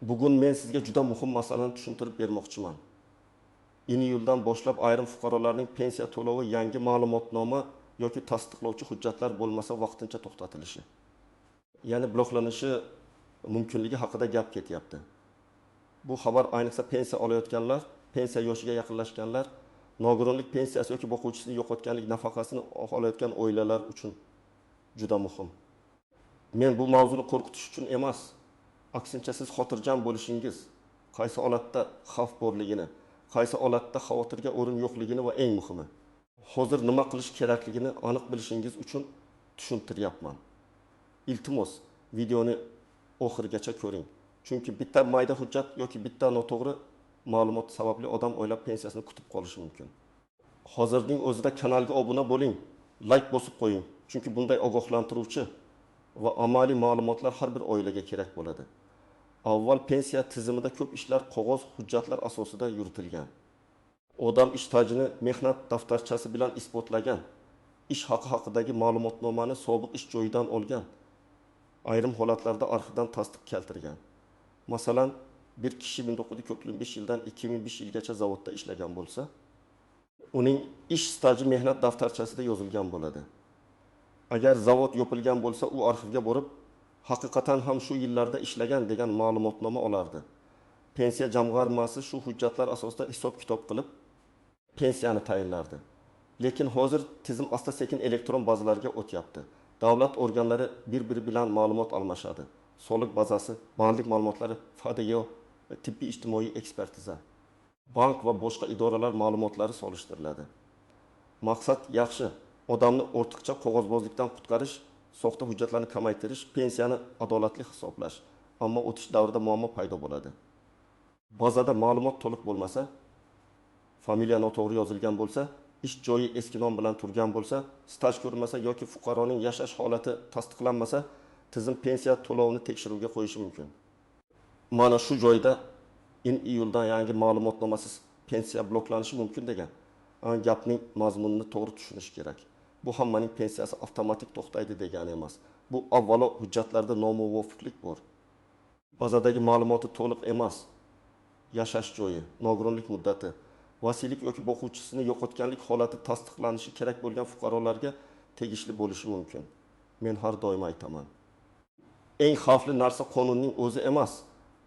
Bugun men sizga juda muhim masalani tushuntirib bermoqchiman. Iyuldan boshlab ayrim fuqarolarning pensiya to'lovi yangi ma'lumotnoma yoki tasdiqlovchi hujjatlar bo'lmasa vaqtincha to'xtatilishi, ya'ni bloklanishi mumkinligi haqida gap ketyapti. Bu xabar ayniqsa pensiya olayotganlar, pensiya yoshiga yaqinlashganlar, nogironlik pensiyasi yoki boquvchisini yo'qotganlik nafaqasini olayotgan oilalar uchun juda muhim. Men bu mavzuni qo'rqitish uchun emas, aksincha siz xotirjam bo'lishingiz, qaysi holatda xavf borligini, qaysi holatda xavotirga o'rin yo'qligini va eng muhimi, hozir nima qilish kerakligini aniq bilishingiz uchun tushuntiryapman. Iltimos, videoni oxirigacha ko'ring. Chunki bitta mayda hujjat yoki bitta noto'g'ri ma'lumot sababli odam o'ylab pensiyasini kutib qolishi mumkin. Hozirning o'zida kanalga obuna bo'ling, like bosib qo'ying. Chunki bunday ogohlantiruvchi va amaliy ma'lumotlar har bir oilaga kerak bo'ladi. Avval pensiya tizimida ko'p ishlar qog'oz hujjatlar asosida yuritilgan. Odam ish stajini mehnat daftarchasi bilan isbotlagan, ish haqi haqidagi ma'lumotnomani sobiq ish joyidan olgan, ayrim holatlarda arxivdan tasdiq keltirgan. Masalan, bir kishi 1995 yildan 2005 yilgacha zavodda ishlagan bo'lsa, uning ish staji mehnat daftarchasida yozilgan bo'ladi. Agar zavod yopilgan bo'lsa, u arxivga borib, haqiqatan ham shu yillarda ishlagan degan ma'lumotnoma olardi. Pensiya jamg'armasi shu hujjatlar asosida hisob-kitob qilib pensiyani tayinlardi. Lekin hozir tizim asta-sekin elektron bazalarga o'tyapti. Davlat organlari bir-biri bilan ma'lumot almashadi. Soliq bazasi, bandlik ma'lumotlari, FDO, tibbiy ijtimoiy ekspertiza, bank va boshqa idoralar ma'lumotlari solishtiriladi. Maqsad yaxshi, odamni ortiqcha qog'ozbozlikdan qutqarish, soxta hujjatlarni kamaytirish, pensiyani adolatli hisoblash. Ammo o'tish davrida muammo paydo bo'ladi. Bazada ma'lumot to'liq bo'lmasa, familiya noto'g'ri yozilgan bo'lsa, ish joyi eski nom bilan turgan bo'lsa, staj ko'rinmasa yoki fuqaroning yashash holati tasdiqlanmasa, tizim pensiya to'lovini tekshiruvga qo'yishi mumkin. Mana shu joyda iyuldan yangi ma'lumotnomasiz pensiya bloklanishi mumkin degan gapning mazmunini to'g'ri tushunish kerak. Bu hammaning pensiyasi avtomatik to'xtaydi degani emas. Bu avvalo hujjatlarda nomuvofiqlik bor. Bazadagi ma'lumoti to'liq emas. Yashash joyi, nogironlik muddati, vasiylik yoki boquvchisini yo'qotganlik holati tasdiqlanishi kerak bo'lgan fuqarolarga tegishli bo'lishi mumkin. Men har doim aytaman. Eng xavfli narsa qonunning o'zi emas,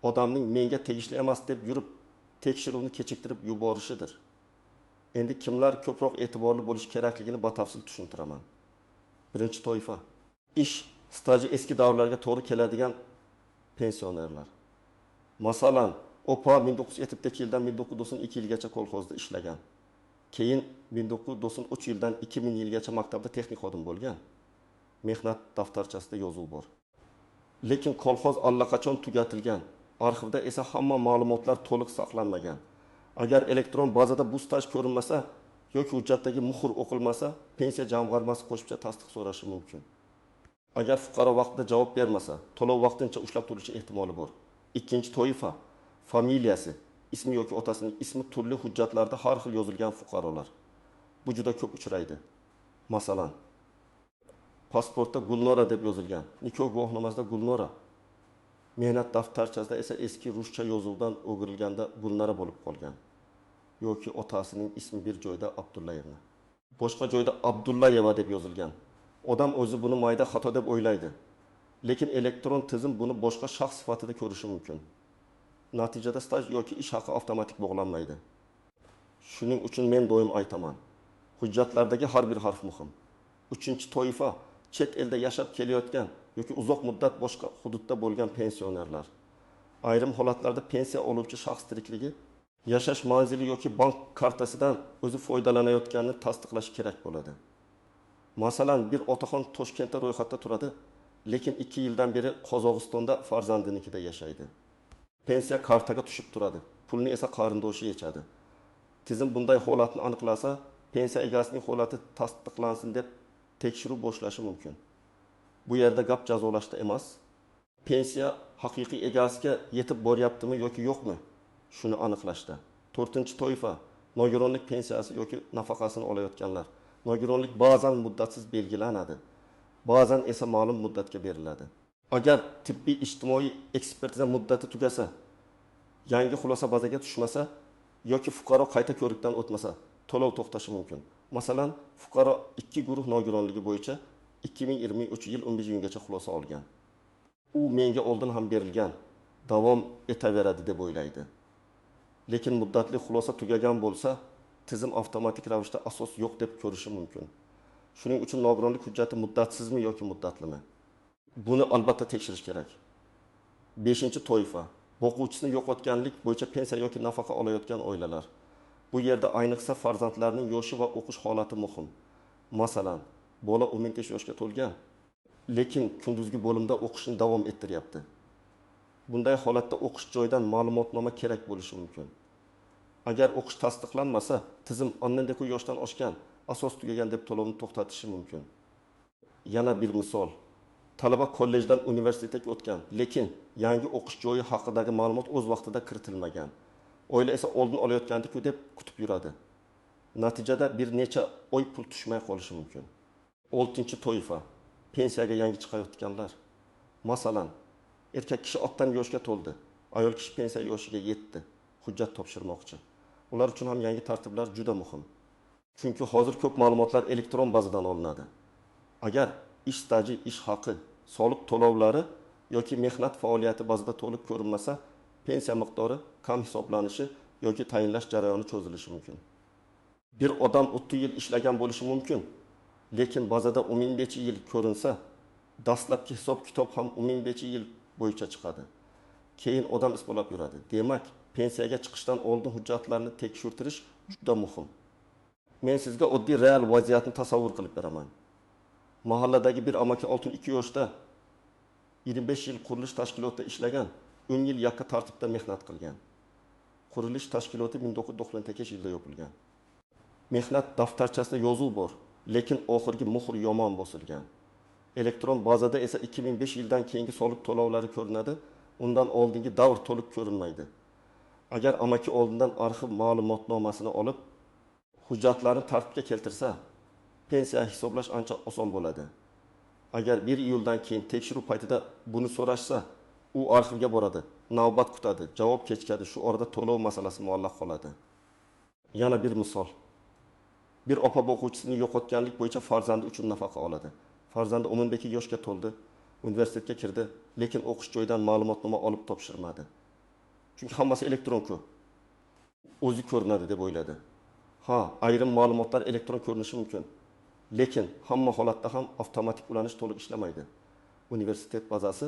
odamning menga tegishli emas deb yurib tekshiruvni kechiktirib yuborishidir. Endi kimlar ko'proq e'tiborli bo'lish kerakligini batafsil tushuntiraman. Birinchi toifa, ish staji eski davrlarga to'g'ri keladigan pensionerlar. Masalan, opa 1972 yildan 1992 yilgacha kolxozda ishlagan. Keyin 1993 yildan 2000 yilgacha maktabda texnik xodim bo'lgan. Mehnat daftarchasida yozuv bor. Lekin kolxoz allaqachon tugatilgan. Arxivda esa hamma ma'lumotlar to'liq saqlanmagan. Agar elektron bazada bu staj ko'rinmasa yoki hujjatdagi muhr o'qilmasa, pensiya jamg'armasi qo'shimcha tasdiq so'rashi mumkin. Agar fuqaro vaqtida javob bermasa, to'lov vaqtincha ushlab turilishi ehtimoli bor. Ikkinchi toifa, familiyasi, ismi yoki otasining ismi turli hujjatlarda har xil yozilgan fuqarolar. Bu juda ko'p uchraydi. Masalan, pasportda Gulnora deb yozilgan, nikoh guvohnomasida Gulnora, mehnat daftarchasida esa eski ruscha yozuvdan o'girilganda Gulnara bo'lib qolgan. Yoki otasining ismi bir joyda Abdullayevna, boshqa joyda Abdullayeva deb yozilgan. Odam o'zi buni mayda xato deb o'ylaydi. Lekin elektron tizim buni boshqa shaxs sifatida ko'rishi mumkin. Natijada staj yoki ish haqi avtomatik bog'lanmaydi. Shuning uchun men doim aytaman, hujjatlardagi har bir harf muhim. Uchinchi toifa, chet elda yashab kelayotgan yoki uzoq muddat boshqa hududda bo'lgan pensionerlar. Ayrim holatlarda pensiya oluvchi shaxs tirikligi, yashash manzili yoki bank kartasidan o'zi foydalanayotganini tasdiqlash kerak bo'ladi. Masalan, bir otaxon Toshkentda ro'yxatda turadi, lekin 2 yildan beri Qozog'istonda farzandinikida yashaydi. Pensiya kartaga tushib turadi, pulni esa qarindoshi yechadi. Tizim bunday holatni aniqlasa, pensiya egasining holati tasdiqlansin deb tekshiruv boshlashi mumkin. Bu yerda gap jazolashda emas, pensiya haqiqiy egasiga yetib boryaptimi yoki yo'qmi, shuni aniqlashda. To'rtinchi toifa, nogironlik pensiyasi yoki nafaqasini olayotganlar. Nogironlik ba'zan muddatsiz belgilanadi, ba'zan esa ma'lum muddatga beriladi. Agar tibbiy ijtimoiy ekspertiza muddati tugasa, yangi xulosa bazaga tushmasa yoki fuqaro qayta ko'rikdan o'tmasa, to'lov to'xtashi mumkin. Masalan, fuqaro ikki guruh nogironligi bo'yicha 2023-yil 11 iyungacha xulosa olgan. U menga oldin ham berilgan, davom etaveradi deb o'ylaydi. Lekin muddatli xulosa tugagan bo'lsa, tizim avtomatik ravishda asos yo'q deb ko'rishi mumkin. Shuning uchun nogironlik hujjati muddatsizmi yoki muddatlimi? Buni albatta tekshirish kerak. Beshinchi toifa: boquvchisini yo'qotganlik bo'yicha pensiya yoki nafaqa olayotgan oilalar. Bu yerda ayniqsa farzandlarning yoshi va o'qish holati muhim. Masalan, bola 15 yoshga to'lgan, lekin kunduzgi bo'limda o'qishni davom ettiryapti. Bunday holatda o'qish joyidan ma'lumotnoma kerak bo'lishi mumkin. Agar o'qish tasdiqlanmasa, tizim andan yoshdan oshgan, asos tugagan deb to'lovni to'xtatishi mumkin. Yana bir misol. Talaba kollejdan universitetga o'tgan, lekin yangi o'qish joyi haqidagi ma'lumot o'z vaqtida kiritilmagan. Oila esa oldin olayotgandi-ku deb kutib yuradi. Natijada bir necha oy pul tushmay qolishi mumkin. Oltinchi toifa: pensiyaga yangi chiqayotganlar. Masalan, erkak kishi 60 yoshga to'ldi, ayol kishi pensiya yoshiga yetdi, hujjat topshirmoqchi. Ular uchun ham yangi tartiblar juda muhim. Chunki hozir ko'p ma'lumotlar elektron bazadan olinadi. Agar ish staji, ish haqi, soliq to'lovlari yoki mehnat faoliyati bazada to'liq ko'rinmasa, pensiya miqdori kam hisoblanishi yoki tayinlash jarayoni cho'zilishi mumkin. Bir odam 30 yil ishlagan bo'lishi mumkin, lekin bazada 15 yil ko'rinsa, dastlabki hisob-kitob ham 15 yil bo'yicha chiqadi. Keyin odam isbotlab yuradi. Demak, pensiyaga chiqishdan oldin hujjatlarni tekshirtirish juda muhim. Men sizga oddiy real vaziyatni tasavvur qilib beraman. Mahalladagi bir amaki 62 yoshda 25 yil qurilish tashkilotida ishlagan, 10 yil yakka tartibda mehnat qilgan. Qurilish tashkiloti 1998-yilda yopilgan. Mehnat daftarchasida yozuv bor, lekin oxirgi muhr yomon bosilgan. Elektron bazada esa 2005 yildan keyingi soliq to'lovlari ko'rinadi, undan oldingi davr to'liq ko'rinmaydi. Agar amaki oldindan arxiv ma'lumotnomasini olib, hujjatlarni tartibga keltirsa, pensiya hisoblash ancha oson bo'ladi. Agar 1 iyuldan keyin tekshiruv paytida buni so'rashsa, u arxivga boradi, navbat kutadi, javob kechikadi, shu orada to'lov masalasi muallaq qoladi. Yana bir misol. Bir opa boquvchisini yo'qotganlik bo'yicha farzandi uchun nafaqa oladi. Farzandi 12 yoshga to'ldi, universitetga kirdi, lekin o'qish joyidan ma'lumotnoma olib topshirmadi. Chunki hammasi elektron-ku. O'zi ko'rinadi deb o'yladi. Ha, ayrim ma'lumotlar elektron ko'rinishi mumkin. Lekin hamma holatda ham avtomatik ulanish to'liq ishlamaydi. Universitet bazasi,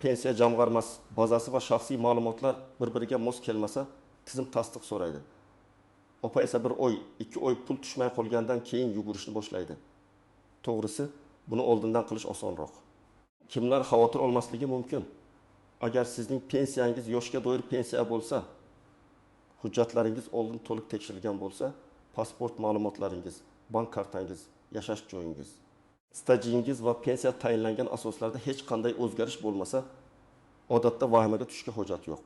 pensiya jamg'armasi bazasi va shaxsiy ma'lumotlar bir-biriga mos kelmasa, tizim tasdiq so'raydi. Opa esa bir oy, 2 oy pul tushmay qolgandan keyin yugurishni boshlaydi. To'g'risi, buni oldindan qilish osonroq. Kimlar xavotir olmasligi mumkin? Agar sizning pensiyangiz yoshga doir pensiya bo'lsa, hujjatlaringiz oldin to'liq tekshirilgan bo'lsa, pasport ma'lumotlaringiz, bank kartangiz, yashash joyingiz, stajingiz va pensiya tayinlangan asoslarda hech qanday o'zgarish bo'lmasa, odatda vahimaga tushishga hojat yo'q.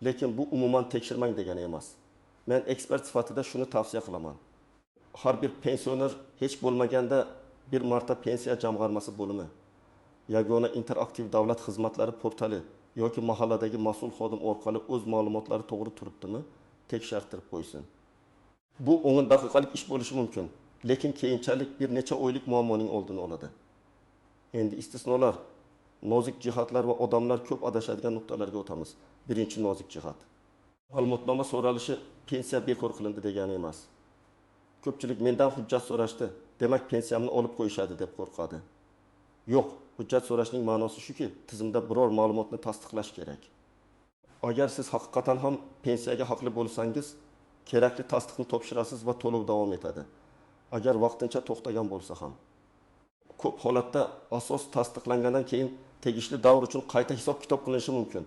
Lekin bu umuman tekshirmang degani emas. Men ekspert sifatida shuni tavsiya qilaman. Har bir pensioner hech bo'lmaganda bir marta pensiya jamg'armasi bo'limi, yagona interaktiv davlat xizmatlari portali yoki mahalladagi mas'ul xodim orqali o'z ma'lumotlari to'g'ri turibdimi tekshirtirib qo'ysin. Bu 10 daqiqalik ish bo'lishi mumkin, lekin keyinchalik bir necha oylik muammoning oldini oladi. Endi istisnolar, nozik jihatlar va odamlar ko'p adashadigan nuqtalarga o'tamiz. Birinchi nozik jihat. Ma'lumotnoma so'ralishi pensiya bekor qilindi degani emas. Ko'pchilik mendan hujjat so'rashdi, demak pensiyamni olib qo'yishadi deb qo'rqadi. Yo'q, hujjat so'rashning ma'nosi shuki, tizimda biror ma'lumotni tasdiqlash kerak. Agar siz haqiqatan ham pensiyaga haqli bo'lsangiz, kerakli tasdiqni topshirasiz va to'lov davom etadi. Agar vaqtincha to'xtagan bo'lsa ham. Ko'p holatda asos tasdiqlangandan keyin tegishli davr uchun qayta hisob-kitob qilinishi mumkin.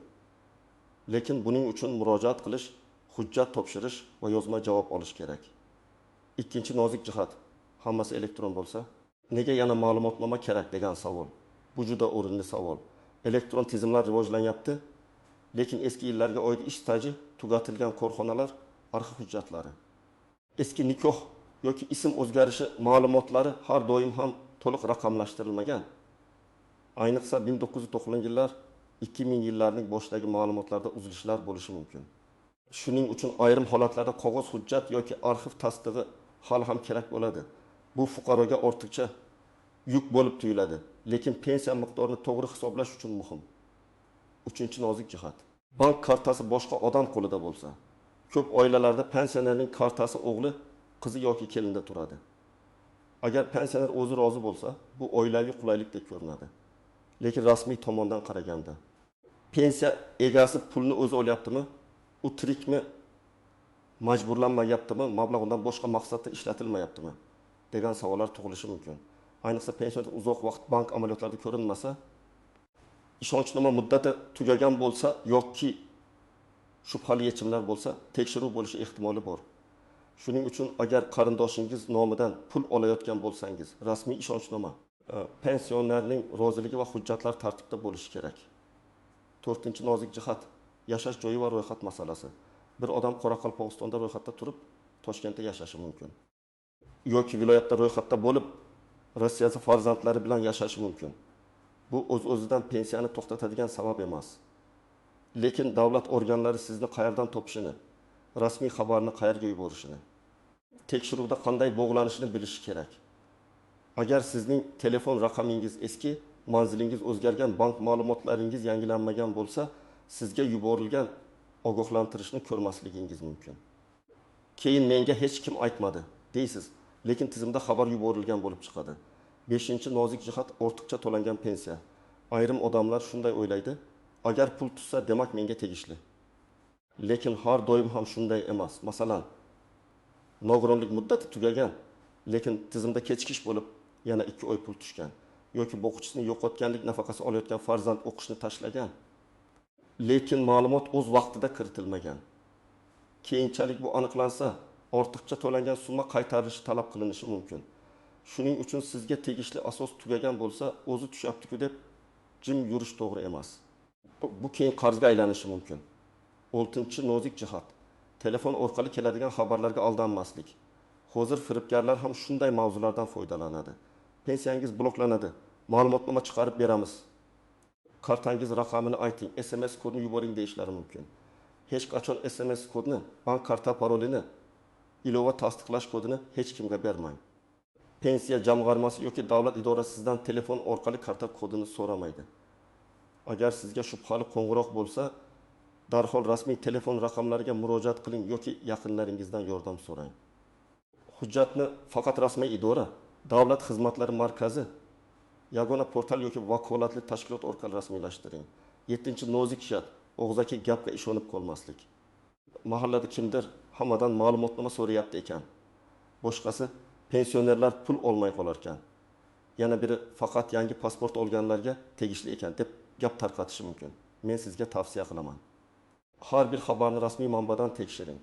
Lekin buning uchun murojaat qilish, hujjat topshirish va yozma javob olish kerak. Ikkinchi nozik jihat, hammasi elektron bo'lsa, nega yana ma'lumotnoma kerak degan savol. Bu juda o'rinli savol. Elektron tizimlar rivojlanyapti, lekin eski yillarga oid ish staji tugatilgan korxonalar arxiv hujjatlari, eski nikoh yoki ism o'zgarishi ma'lumotlari har doim ham to'liq raqamlashtirilmagan. Ayniqsa 1990-yillar, 2000-yillarning boshidagi ma'lumotlarda uzilishlar bo'lishi mumkin. Shuning uchun ayrim holatlarda qog'oz hujjat yoki arxiv tasdig'i hali ham kerak bo'ladi. Bu fuqaroga ortiqcha yuk bo'lib tuyuladi, lekin pensiya miqdorini to'g'ri hisoblash uchun muhim. Uchinchi nozik jihat. Bank kartasi boshqa odam qo'lida bo'lsa, ko'p oilalarda pensionerning kartasi o'g'li, qizi yoki kelinda turadi. Agar pensioner o'zi rozi bo'lsa, bu oilaviy qulaylikdek ko'rinadi. Lekin rasmiy tomondan qaraganda, pensiya egasi pulni o'zi olyaptimi, u tirikmi, majburlanmayaptimi, mablag' undan boshqa maqsadda ishlatilmayaptimi degan savollar tug'ilishi mumkin. Ayniqsa pensioner uzoq vaqt bank amaliyotlarida ko'rinmasa, ishonchnoma muddati tugagan bo'lsa yoki shubhali yechimlar bo'lsa, tekshiruv bo'lishi ehtimoli bor. Shuning uchun agar qarindoshingiz nomidan pul olayotgan bo'lsangiz, rasmiy ishonchnoma, pensionerning roziligi va hujjatlar tartibda bo'lishi kerak. To'rtinchi nozik jihat, yashash joyi va ro'yxat masalasi. Bir odam Qoraqalpog'istonda ro'yxatda turib, Toshkentda yashashi mumkin. Yoki viloyatda ro'yxatda bo'lib, Rossiyada farzandlari bilan yashashi mumkin. Bu o'z-o'zidan pensiyani to'xtatadigan sabab emas. Lekin davlat organlari sizni qayerdan topishini, rasmiy xabarni qayerga yuborishini, tekshiruvda qanday bog'lanishini bilishi kerak. Agar sizning telefon raqamingiz eski, manzilingiz o'zgargan, bank ma'lumotlaringiz yangilanmagan bo'lsa, sizga yuborilgan ogohlantirishni ko'rmasligingiz mumkin. Keyin menga hech kim aytmadi deysiz, lekin tizimda xabar yuborilgan bo'lib chiqadi. Beshinchi nozik jihat, ortiqcha to'langan pensiya. Ayrim odamlar shunday o'ylaydi, agar pul tushsa, demak menga tegishli. Lekin har doim ham shunday emas. Masalan, nogironlik muddati tugagan, lekin tizimda kechikish bo'lib yana 2 oy pul tushgan yoki boquvchisini yo'qotganlik nafaqasi olayotgan farzand o'qishni tashlagan, lekin ma'lumot o'z vaqtida kiritilmagan. Keyinchalik bu aniqlansa, ortiqcha to'langan summa qaytarilishi talab qilinishi mumkin. Shuning uchun sizga tegishli asos tugagan bo'lsa, o'zi tushyapti-ku deb jim yurish to'g'ri emas. Bu keyin qarzga aylanishi mumkin. Oltinchi nozik jihat, telefon orqali keladigan xabarlarga aldanmaslik. Hozir firibgarlar ham shunday mavzulardan foydalanadi. Pensiyangiz bloklanadi, ma'lumotnoma chiqarib beramiz. Kartangiz raqamini ayting, SMS kodini yuboring deyishlari mumkin. Hech qachon SMS kodini, bank karta parolini, ilova tasdiqlash kodini hech kimga bermang. Pensiya jamg'armasi yoki davlat idorasi sizdan telefon orqali karta kodini so'ramaydi. Agar sizga shubhali qo'ng'iroq bo'lsa, darhol rasmiy telefon raqamlariga murojaat qiling yoki yaqinlaringizdan yordam so'rang. Hujjatni faqat rasmiy idora, davlat xizmatlari markazi, yagona portal yoki vakolatli tashkilot orqali rasmiylashtiring. Yettinchi nozik jihat, og'zaki gapga ishonib qolmaslik. Mahallada kimdir hammadan ma'lumotnoma so'rayapti ekan. Boshqasi pensionerlar pul olmay qolar ekan. Yana biri faqat yangi pasport olganlarga tegishli ekan deb gap tarqatishi mumkin. Men sizga tavsiya qilaman. Har bir xabarni rasmiy manbadan tekshiring.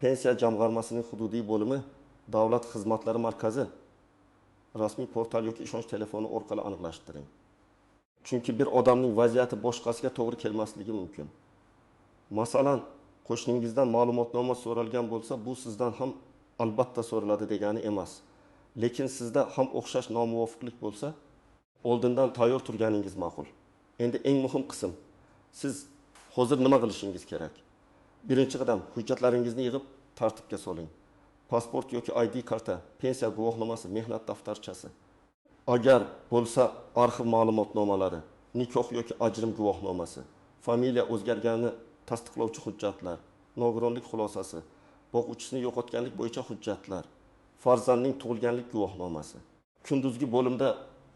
Pensiya jamg'armasining hududiy bo'limi, davlat xizmatlari markazi, rasmiy portal yoki ishonch telefoni orqali aniqlashtiring. Chunki bir odamning vaziyati boshqasiga to'g'ri kelmasligi mumkin. Masalan, qo'shningizdan ma'lumotnoma so'ralgan bo'lsa, bu sizdan ham albatta so'raladi degani emas. Lekin sizda ham o'xshash nomuvofiqlik bo'lsa, oldindan tayyor turganingiz ma'qul. Endi eng muhim qism, siz hozir nima qilishingiz kerak? Birinchi qadam, hujjatlaringizni yig'ib tartibga soling. Pasport yoki ID karta, pensiya guvohnomasi, mehnat daftarchasi. Agar bo'lsa arxiv ma'lumotnomalari, nikoh yoki ajrim guvohnomasi, familiya o'zgarganini tasdiqlovchi hujjatlar, nogironlik xulosasi, boquvchisini yo'qotganlik bo'yicha hujjatlar, farzandning tug'ilganlik guvohnomasi. Kunduzgi bo'limda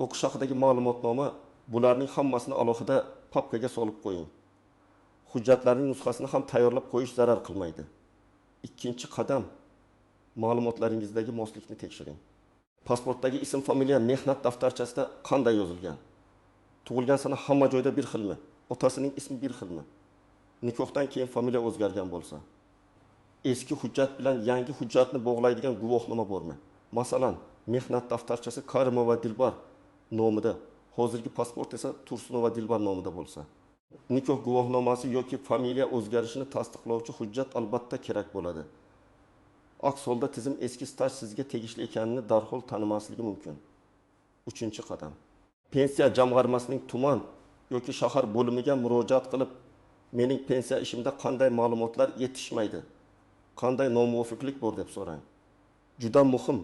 o'qish haqidagi ma'lumotnoma, bularning hammasini alohida papkaga solib qo'ying. Hujjatlarning nusxasini ham tayyorlab qo'yish zarar qilmaydi. Ikkinchi qadam, ma'lumotlaringizdagi moslikni tekshiring. Pasportdagi ism, familiya mehnat daftarchasida qanday yozilgan? Tug'ilgan sana hamma joyda bir xilmi? Otasining ismi bir xilmi? Nikohdan keyin familiya o'zgargan bo'lsa, eski hujjat bilan yangi hujjatni bog'laydigan guvohnoma bormi? Masalan, mehnat daftarchasi Karimova Dilbar nomida, hozirgi pasport esa Tursunova Dilbar nomida bo'lsa, nikoh guvohnomasi yoki familiya o'zgarishini tasdiqlovchi hujjat albatta kerak bo'ladi. Aks holda tizim eski staj sizga tegishli ekanini darhol tanimasligi mumkin. Uchinchi qadam, Pensiya jamg'armasining tuman yoki shahar bo'limiga murojaat qilib, mening pensiya ishimda qanday ma'lumotlar yetishmaydi, qanday nomuvofiqlik bor deb so'rang. Juda muhim,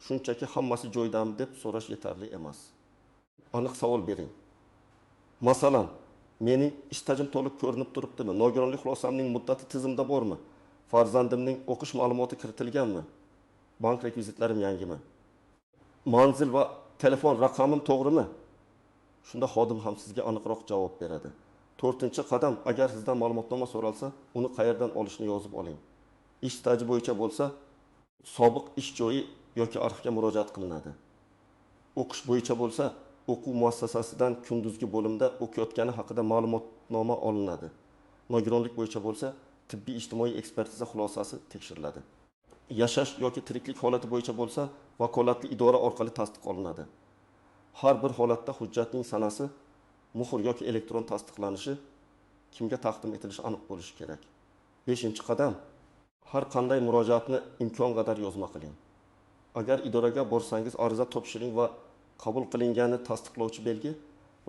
shunchaki hammasi joyidami deb so'rash yetarli emas. Aniq savol bering. Masalan, mening ish stajim to'liq ko'rinib turibdimi? Nogironlik xulosamning muddati tizimda bormi? Farzandimning o'qish ma'lumoti kiritilganmi? Bank rekvizitlarim yangimi? Manzil va telefon raqamim to'g'rimi? Shunda xodim ham sizga aniqroq javob beradi. To'rtinchi qadam, agar sizdan ma'lumotnoma so'ralsa, uni qayerdan olishni yozib oling. Ish staji bo'yicha bo'lsa, sobiq ish joyi yoki arxivga murojaat qilinadi. O'qish bo'yicha bo'lsa, o'quv muassasasidan kunduzgi bo'limda o'qiyotgani haqida ma'lumotnoma olinadi. Nogironlik bo'yicha bo'lsa, tibbiy ijtimoiy ekspertiza xulosasi tekshiriladi. Yashash yoki tiriklik holati bo'yicha bo'lsa, vakolatli idora orqali tasdiq olinadi. Har bir holatda hujjatning sanasi, muhr yoki elektron tasdiqlanishi, kimga taqdim etilishi aniq bo'lishi kerak. Beshinchi qadam, har qanday murojaatni imkon qadar yozma qiling. Agar idoraga borsangiz, ariza topshiring va qabul qilingani tasdiqlovchi belgi,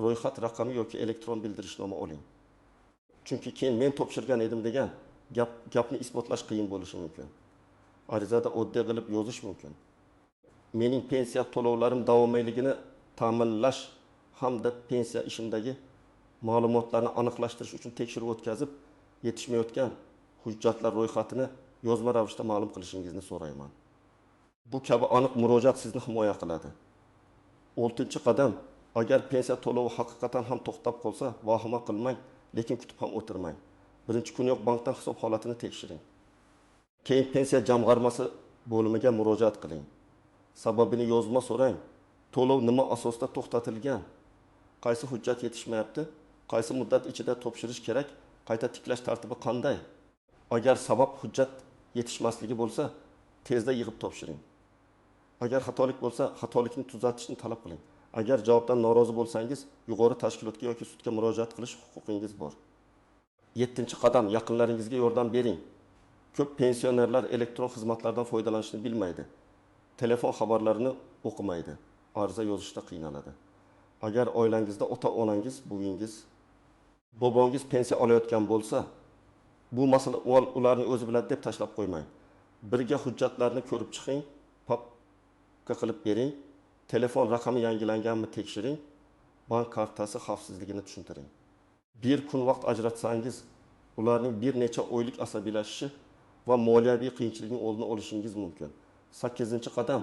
ro'yxat raqami yoki elektron bildirishnoma oling. Chunki keyin men topshirgan edim degan gapni isbotlash qiyin bo'lishi mumkin. Arizada oddiy qilib yozish mumkin. Mening pensiya to'lovlarim davomiyligini ta'minlash hamda pensiya ishimdagi ma'lumotlarni aniqlashtirish uchun tekshiruv o'tkazib, yetishmayotgan hujjatlar ro'yxatini yozma ravishda ma'lum qilishingizni so'rayman. Bu kabi aniq murojaat sizni himoya qiladi. Oltinchi qadam, agar pensiya to'lovi haqiqatan ham to'xtab qolsa, vahima qilmang, lekin kutib ham o'tirmang. Birinchi kuniyoq bankdan hisob holatini tekshiring. Keyin pensiya jamg'armasi bo'limiga murojaat qiling. Sababini yozma so'rang. To'lov nima asosda to'xtatilgan? Qaysi hujjat yetishmayapti? Qaysi muddat ichida topshirish kerak? Qayta tiklash tartibi qanday? Agar sabab hujjat yetishmasligi bo'lsa, tezda yig'ib topshiring. Agar xatolik bo'lsa, xatolikni tuzatishni talab qiling. Agar javobdan norozi bo'lsangiz, yuqori tashkilotga yoki sudga murojaat qilish huquqingiz bor. Yettinchi qadam, yaqinlaringizga yordam bering. Ko'p pensionerlar elektron xizmatlardan foydalanishni bilmaydi. Telefon xabarlarini o'qimaydi. Ariza yozishda qiynaladi. Agar oilangizda ota-onangiz, buvingiz, bobongiz pensiya olayotgan bo'lsa, bu masala ularning o'zi biladi deb tashlab qo'ymang. Birga hujjatlarni ko'rib chiqing, papka qilib bering, telefon raqami yangilanganmi tekshiring, bank kartasi xavfsizligini tushuntiring. Bir kun vaqt ajratsangiz, ularning bir necha oylik asabiylashishi va moliyaviy qiyinchilikning oldini olishingiz mumkin. 8-qadam,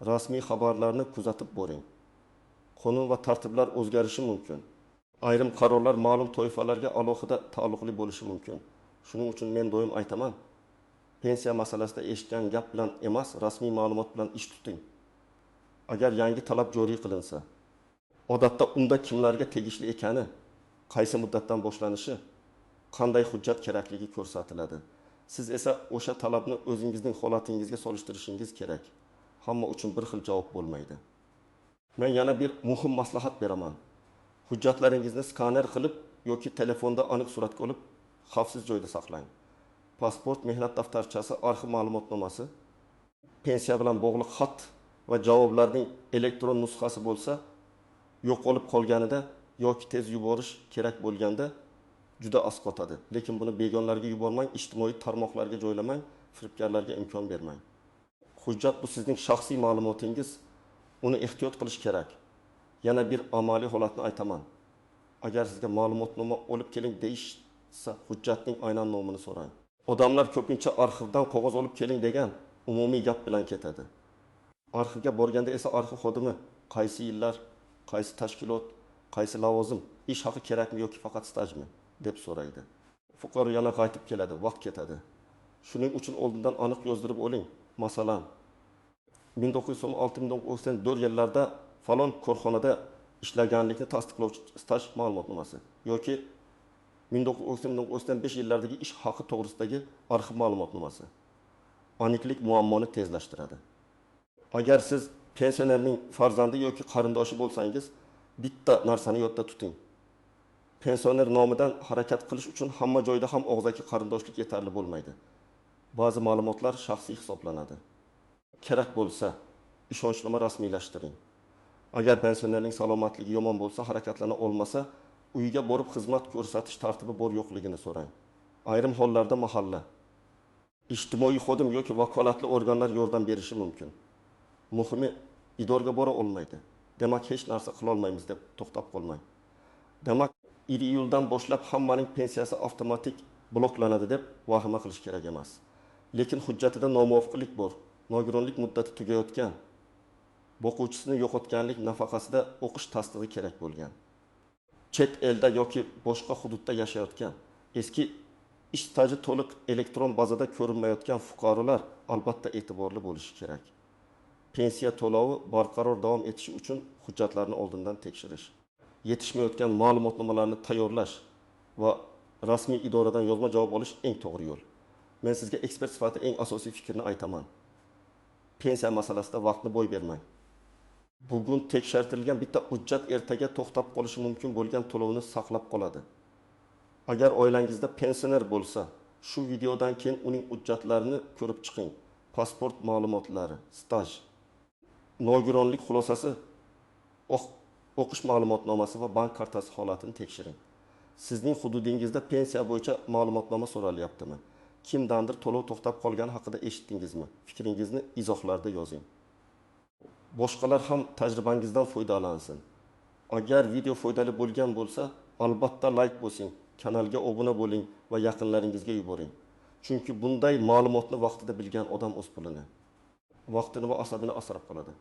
rasmiy xabarlarni kuzatib boring. Qonun va tartiblar o'zgarishi mumkin. Ayrim qarorlar ma'lum toifalarga alohida taalluqli bo'lishi mumkin. Shuning uchun men doim aytaman, pensiya masalasida eshitgan gap bilan emas, rasmiy ma'lumot bilan ish tuting. Agar yangi talab joriy qilinsa, odatda unda kimlarga tegishli ekani, qaysi muddatdan boshlanishi, qanday hujjat kerakligi ko'rsatiladi. Siz esa o'sha talabni o'zingizning holatingizga solishtirishingiz kerak. Hamma uchun bir xil javob bo'lmaydi. Men yana bir muhim maslahat beraman. Hujjatlaringizni skaner qilib yoki telefonda aniq suratga olib, xavfsiz joyda saqlang. Pasport, mehnat daftarchasi, arxiv ma'lumotnomasi, pensiya bilan bog'liq xat va javoblarning elektron nusxasi bo'lsa, yo'qolib qolganida yoki tez yuborish kerak bo'lganda juda asqotadi. Lekin buni begonalarga yubormang, ijtimoiy tarmoqlarga joylamang, firibgarlarga imkon bermang. Hujjat bu sizning shaxsiy ma'lumotingiz, uni ehtiyot qilish kerak. Yana bir amaliy holatni aytaman. Agar sizga ma'lumotnoma olib keling deyishsa, hujjatning aynan nomini so'rang. Odamlar ko'pincha arxivdan qog'oz olib keling degan umumiy gap bilan ketadi. Arxivga borganda esa arxiv xodimi qaysi yillar, qaysi tashkilot, qaysi lavozim, ish haqi kerakmi yoki faqat stajmi deb so'raydi. Fuqaro yana qaytib keladi, vaqt ketadi. Shuning uchun oldindan aniq yozdirib oling. Masalan, 1996-1994 yillarda falon korxonada ishlaganlikni tasdiqlovchi staj ma'lumotnomasi yoki 1995 yillardagi ish haqi to'g'risidagi arxiv ma'lumotnomasi. Aniqlik muammoni tezlashtiradi. Agar siz pensionerning farzandi yoki qarindoshi bo'lsangiz, bitta narsani yodda tuting. Pensioner nomidan harakat qilish uchun hamma joyda ham og'zaki qarindoshlik yetarli bo'lmaydi. Ba'zi ma'lumotlar shaxsiy hisoblanadi. Kerak bo'lsa, ishonchnoma rasmiylashtiring. Agar pensionerning salomatligi yomon bo'lsa, harakatlana olmasa, uyga borib xizmat ko'rsatish tartibi bor yo'qligini so'rang. Ayrim hollarda mahalla, ijtimoiy xodim yoki vakolatli organlar yordam berishi mumkin. Muhimi, idorga bora olmaydi, demak hech narsa qilolmaymiz deb to'xtab qolmang. Demak, 1 iyuldan boshlab hammaning pensiyasi avtomatik bloklanadi deb vahima qilish kerak emas. Lekin hujjatida nomuvofiqlik bor, nogironlik muddati tugayotgan, boquvchisini yo'qotganlik nafaqasida o'qish tasdig'i kerak bo'lgan, chet elda yoki boshqa hududda yashayotgan, eski ish staji to'liq elektron bazada ko'rinmayotgan fuqarolar albatta e'tiborli bo'lishi kerak. Pensiya to'lovi barqaror davom etishi uchun hujjatlarni oldindan tekshirish, yetishmayotgan ma'lumotnomalarni tayyorlash va rasmiy idoradan yozma javob olish eng to'g'ri yo'l. Men sizga ekspert sifatida eng asosiy fikrni aytaman. Pensiya masalasida vaqtni boy bermang. Bugun tekshirtirilgan bitta hujjat ertaga to'xtab qolishi mumkin bo'lgan to'lovni saqlab qoladi. Agar oilangizda pensioner bo'lsa, shu videodan keyin uning hujjatlarini ko'rib chiqing. Pasport ma'lumotlari, staj, nogironlik xulosasi, o'qish ma'lumotnomasi va bank kartasi holatini tekshiring. Sizning hududingizda pensiya bo'yicha ma'lumotnoma so'ralyaptimi? Kimdandir to'lov to'xtab qolgani haqida eshitdingizmi? Fikringizni izohlarda yozing. Boshqalar ham tajribangizdan foydalansin. Agar video foydali bo'lgan bo'lsa, albatta layk bosing, kanalga obuna bo'ling va yaqinlaringizga yuboring. Chunki bunday ma'lumotni vaqtida bilgan odam o'z pulini, vaqtini va asabini asrab qoladi.